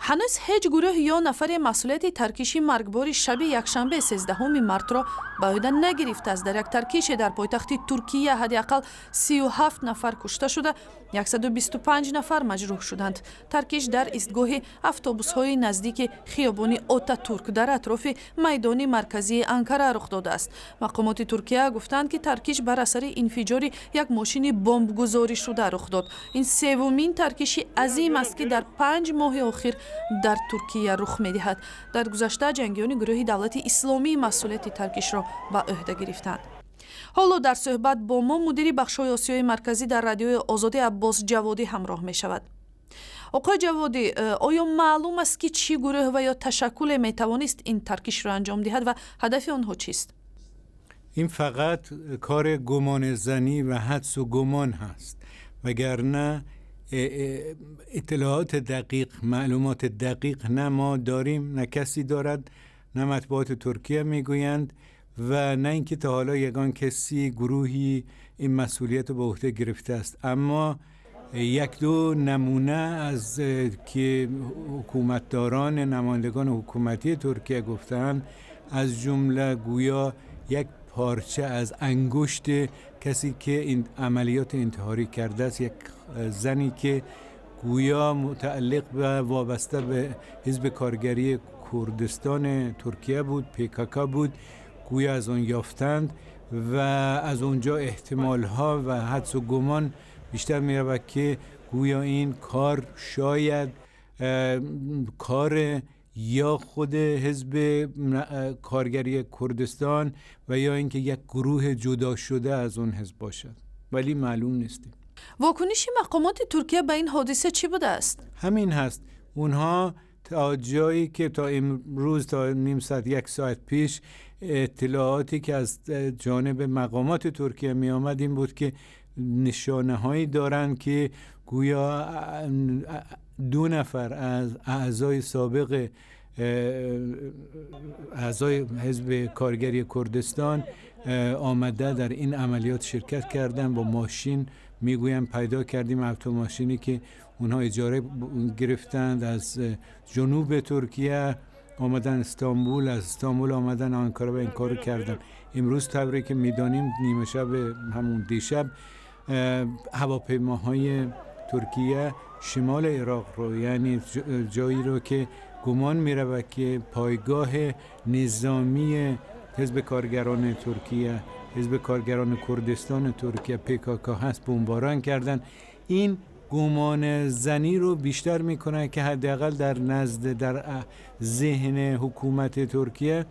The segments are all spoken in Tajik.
Ҳанӯз ҳеҷ гурӯҳ ё нафаре масъулияти таркиши маргбори шаби якшанбе, 13 мартро ба ӯҳда нагирифтааст. Дар як таркише дар пойтахти Туркия ҳадди ақал 37 нафар кушта шуда, 125 нафар маҷрӯҳ шуданд. Таркиш дар истгоҳи автобусҳои наздики хиёбони Отатурк дар атрофи майдони марказии Анкара рух додааст. Мақомоти Туркия гуфтанд, ки таркиш бар асари инфиҷори як мошини бомбгузоришуда рух дод. Ин севумин таркиши азим аст, ки дар 5 моҳи охир дар Туркия рух медиҳад. Дар гузашта ҷангиёни гурӯҳи Давлати Исломӣ масъулияти таркишро ба ӯҳда гирифтанд. Ҳоло дар суҳбат бо мо мудири бахшҳои Осиёи Марказӣ дар Радиои Озодӣ Аббос Ҷаводӣ ҳамроҳ мешавад. Оқои Ҷаводӣ, оё маълум аст, ки чӣ гурӯҳ ва ё ташаккуле метавонист ин таркишро анҷом диҳад ва ҳадафи онҳо чист? Ин фақат кори гумонзанӣ ва ҳадсу гумон ҳаст, вагарна иттилооти дақиқ, маълумоти дақиқ на мо дорем, на каси дорад, на матбуоти Туркия мегӯянд ва на инки то ҳоло ягон каси, гурӯҳи ин масъулият رو به عهده گرفته است. اما یک دو نمونه از که حکومتداران، نمایندگان حکومتی ترکیه گفتن، از جمله گویا یک پارچه از انگشت کسی که این عملیات انتحاری کرده است، یک زنی که گویا متعلق به وابسته به حزب کارگری کردستان ترکیه بود، پیکاکا بود، گویا از آن یافتند و از اونجا احتمال ها و حدس و گمان بیشتر می رود که گویا این کار شاید کار یا خود حزب کارگری کردستان و یا اینکه یک گروه جدا شده از اون حزب باشد، ولی معلوم نیست. Вокуниши мақомоти Туркия ба ин ҳодиса чӣ будааст? همین هست. اونها تا جایی که تا امروز، تا نیم ساعت، یک ساعت پیش، اطلاعاتی که از جانب مقامات ترکیه می آمد این بود که نشانه هایی دارند که گویا دو نفر از اعضای سابق، اعضای حزب کارگری کردستان آمده در این عملیات شرکت کردن با ماشین. میگویم پیدا کردیم اتوماشینی که اونها اجاره گرفتند، از جنوب ترکیه آمدن استانبول، از استانبول آمدن آنکارا و این کارو کردن. امروز طوری که میدانیم، نیمه شب همون دیشب، هواپیماهای ترکیه شمال عراق رو، یعنی جایی رو که گمان می رود که پایگاه نظامی حزب کارگران ترکیه، حزب کارگران کردستان ترکیه، پکاکا هست، بمباران کردن. این گمان زنی رو بیشتر میکنه که حداقل در نزد، در ذهن حکومت ترکیه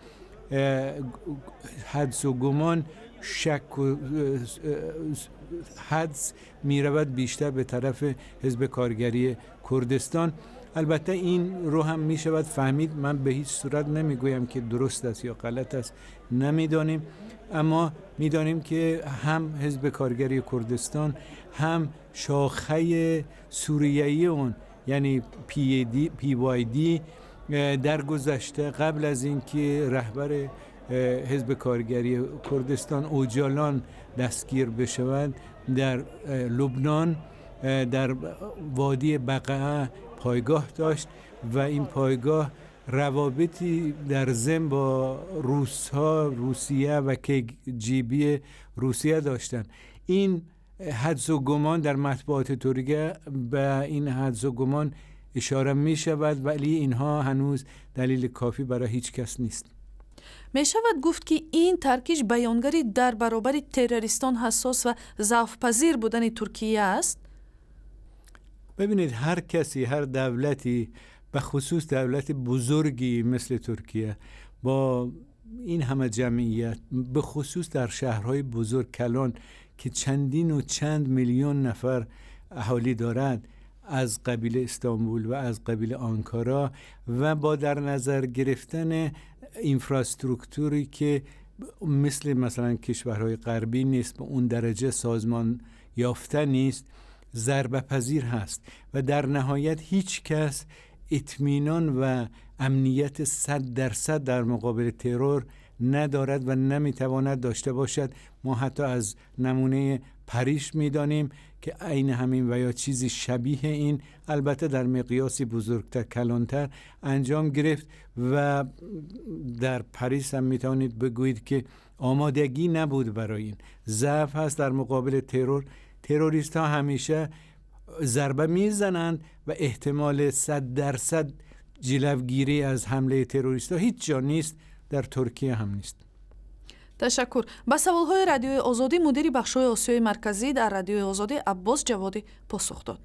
حدس و گمان، شک و حدس میرود بیشتر به طرف حزب کارگری کردستان. البته این رو هم می شود فهمید. من به هیچ صورت نمیگویم که درست است یا غلط است، نمیدانیم، اما میدانیم که هم حزب کارگری کردستان، هم شاخه سوریه‌ای اون، یعنی PYD، در گذشته قبل از اینکه رهبر حزب کارگری کردستان اوجالان دستگیر بشود، در لبنان در وادی بقعه پایگاه داشت و این پایگاه روابطی در ضمن با روس ها، روسیه و KGB روسیه داشتن. این حدس و گمان در مطبوعات ترکیه به این حدس و گمان اشاره می شود، ولی اینها هنوز دلیل کافی برای هیچ کس نیست. Мешавад гуфт, ки ин таркиш баёнгари дар баробари террористон ҳассос ва заъфпазир будани Туркия аст? ببینید، هر کسی، هر دولتی، به خصوص دولت بزرگی مثل ترکیه با این همه جمعیت، به خصوص در شهرهای بزرگ کلان که چندین و چند میلیون نفر اهالی دارد، از قبیل استانبول و از قبیل آنکارا، و با در نظر گرفتن infrastructure ی که مثل مثلا کشورهای غربی نیست، به اون درجه سازمان یافته نیست، ضربه پذیر هست و در نهایت هیچ کس اطمینان و امنیت 100% در مقابل ترور ندارد و نمیتواند داشته باشد. ما حتی از نمونه پاریس میدانیم که عین همین و یا چیزی شبیه این، البته در مقیاسی بزرگتر، کلانتر انجام گرفت و در پاریس هم میتوانید بگویید که آمادگی نبود برای این. ضعف هست در مقابل ترور. تروریست ها همیشه ضربه میزنند و احتمال 100% جلوگیری از حمله تروریست ها هیچ جا نیست، در ترکیه هم نیست. Ташаккур. Ба саволҳои Радиои Озодӣ мудири бахшҳои Осиёи Марказӣ дар Радиои Озодӣ Аббос Ҷаводӣ посух дод.